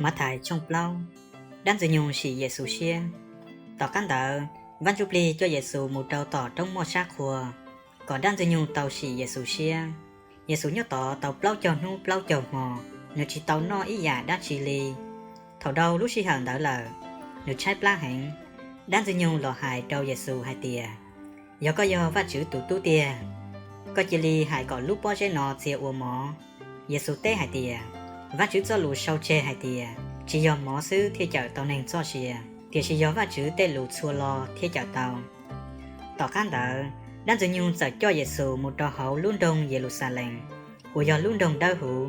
Mathais tshooj plaub. Dab Ntxwg nyoog sim Yexus siab. Tom qab ntawd, Vaj Ntsujplig coj Yexus mus rau tom roob muaj sab qhua, kom dab Ntxwg nyoog tau sim Yexus siab. Yexus nyob tod tau plaub caug hnub plaub caug hmo, nws tsis tau noj ib yam dab tsi li. Thaum dhau lub sij hawm ntawd lawm, nws tshaib plab heev. Dab Ntxwg nyoog los hais rau Yexus hais tias, Yog koj yog Vajtswv tus Tub tiag, koj cia li hais kom lub pob zeb no txia ua mov. Yexus teb hais tias, Vajtswv txoj lus sau tseg hais tias, tsis yog mov xwb thiaj cawm tau neeg txoj sia, tiam sis yog Vajtswv tej lus txhua lo thiaj cawm tau. Tom qab ntawd, dab Ntxwg nyoog txawm coj Yexus mus rau hauv lub nroog Yeluxalees, uas yog lub nroog dawb huv.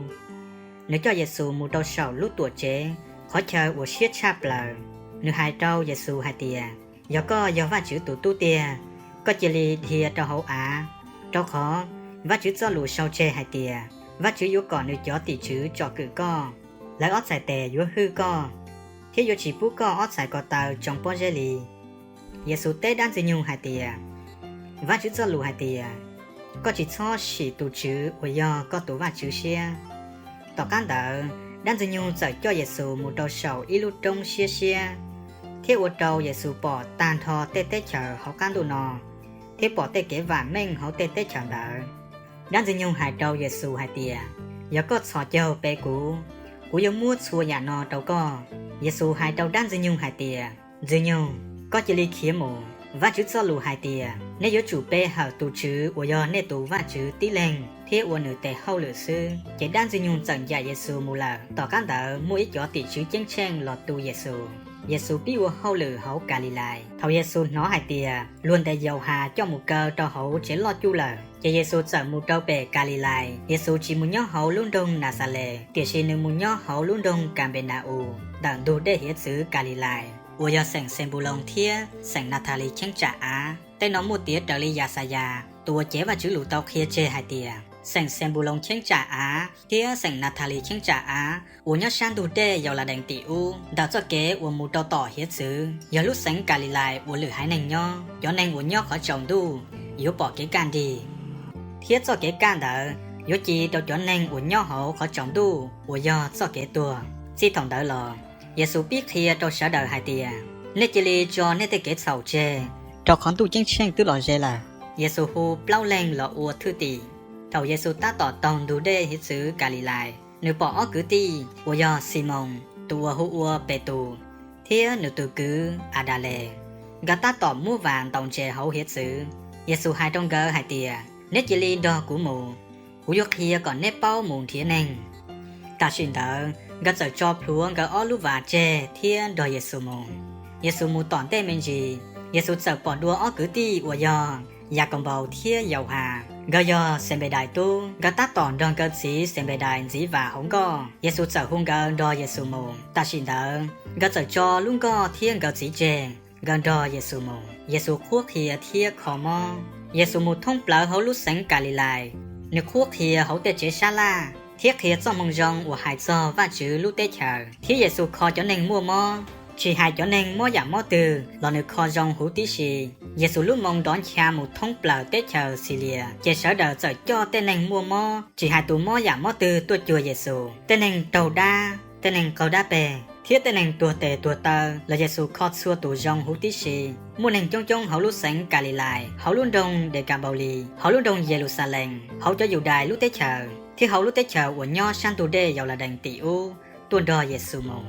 Nws coj Yexus mus rau saum lub Tuamtsev, qhov chaw uas siab tshaj plaws. Nws hais rau Yexus hais tias, Yog koj yog Vajtswv tus Tub tiag, koj cia li dhia rau hauv av, rau qhov Vajtswv txoj lus sau tseg hais tias, Vajtswv yuav kom nws cov tim tswv tsom kwm koj. Lawv ob txhais tes yuav hwj koj, thiab yuav tsis pub koj ob txhais ko taw tsoo pob zeb li. Yexus teb dab Ntxwg nyoog hais tias, Vajtswv txoj lus hais tias, Koj tsis txhob sim tus Tswv uas yog koj tus Vajtswv siab. Tom qab ntawd, dab Ntxwg nyoog txawm coj Yexus mus rau saum ib lub roob siab siab, thiab ua rau Yexus pom tag nrho tej teb chaws hauv qab ntuj no, thiab pom tej kev vam meej hauv tej teb chaws ntawd. Dab Ntxwg nyoog hais rau Yexus hais tias, Yog koj txhos caug pe kuv, kuv yuav muab txhua yam no rau koj. Yexus hais rau dab Ntxwg nyoog hais tias, Ntxwg nyoog, koj cia li khiav mus. Vajtswv txoj lus hais tias, Nej yuav tsum pe hawm tus Tswv uas yog nej tus Vajtswv tib leeg thiab ua nws tes hauj lwm xwb. Ces dab Ntxwg nyoog txawm ncaim Yexus mus lawm. Tom qab ntawd muaj ib cov tim tswv ceeb tsheej los tu Yexus. Yexus pib ua hauj lwm hauv Kalilais. Thaum Yexus hnov hais tias luag ntes Yauhas coj mus kaw rau hauv tsev loj cuj lawm, ces Yexus txawm mus rau pem Kalilais. Yexus tsis mus nyob hauv lub nroog Naxales, tiam sis nws mus nyob hauv lub nroog Kanpenas-us ntawm ntug dej hiav txwv Kalilais, uas yog xeem Xenpuloos thiab xeem Nathalis cheeb tsam av. Tej no muaj tiav raws li Yaxayas tus uas cev Vajtswv lus tau qhia tseg hais tias, Xeem Xenpuloos cheeb tsam av thiab xeem Nathalis cheeb tsam av uas nyob sab ntug dej Yauladees tim ub, ntawm txoj kev uas mus rau tom hiav txwv, yog lub xeev Kalilais uas lwm haiv neeg nyob. Cov neeg uas nyob qhov tsaus ntuj yuav pom kev kaj nrig, thiab txoj kev kaj ntawd yuav ci rau cov neeg uas nyob hauv qhov tsaus ntuj uas yog txoj kev tuag. Txij thaum ntawd los, Yexus pib qhia rau sawv daws hais tias, Nej cia li tso nej tej kev txhaum tseg, rau qhov ntuj ceeb tsheej twb los ze lawm. Yexus hu plaub leeg los ua thwj tim. Thaum Yexus tab tom taug ntug dej hiav txwv Kalilais, nws pom ob kwv tij uas yog Ximoos tus uas hu ua Petus thiab nws tus kwv Adales, nkawd tab tom muab vas ntaus ntses hauv hiav txwv. Yexus hais rau nkawd hais tias, Neb cia li nrog kuv mus, kuv yuav qhia kom neb paub mus nrhiav neeg. Tam sim ntawd nkawd txawm tso plhuav nkawd ob lub vas tseg thiab nrog Yexus mus. Yexus mus tom ntej me ntsis, Yexus txawm pom dua ob kwv tij uas yog Yakaunpaus thiab Yauhas, nkawd yog Xenpedais tub, nkawd tab tom nrog nkawd txiv Xenpedais ntxiv vas hauv nkoj. Yexus txawm hu nkawd nrog Yexus mus. Tam sim ntawd nkawd txawm tso lub nkoj thiab nkawd txiv tseg, nkawd nrog Yexus mus. Yexus qhuab qhia thiab kho mob. Yexus mus thoob plaws hauv lub xeev Kalilais, nws qhuab qhia hauv tej tsev sab laj thiab qhia Txojmoo Zoo uas hais txog Vajtswv lub teb chaws, thiab Yexus kho cov neeg muaj mob, tsis hais cov neeg mob yam mob twg los nws kho zoo huv tib si. Yexus lub moo nrov ncha mus thoob plaws teb chaws Xilias, ces sawv daws txawm coj tej neeg muaj mob tsis hais tus mob yam mob twg tuaj cuag Yexus. Tej neeg raug dab, tej neeg qaug dab peg, thiab tej neeg tuag tes tuag taw los Yexus kho txhua tus zoo huv tib si. Muaj neeg coob coob hauv lub xeev Kalilais, hauv lub nroog Dekanpaulis, hauv lub nroog Yeluxalees, hauv cov Yudais lub teb chaws, thiab hauv lub teb chaws uas nyob sab ntug dej Yauladees tim ub tuaj nrog Yexus mus.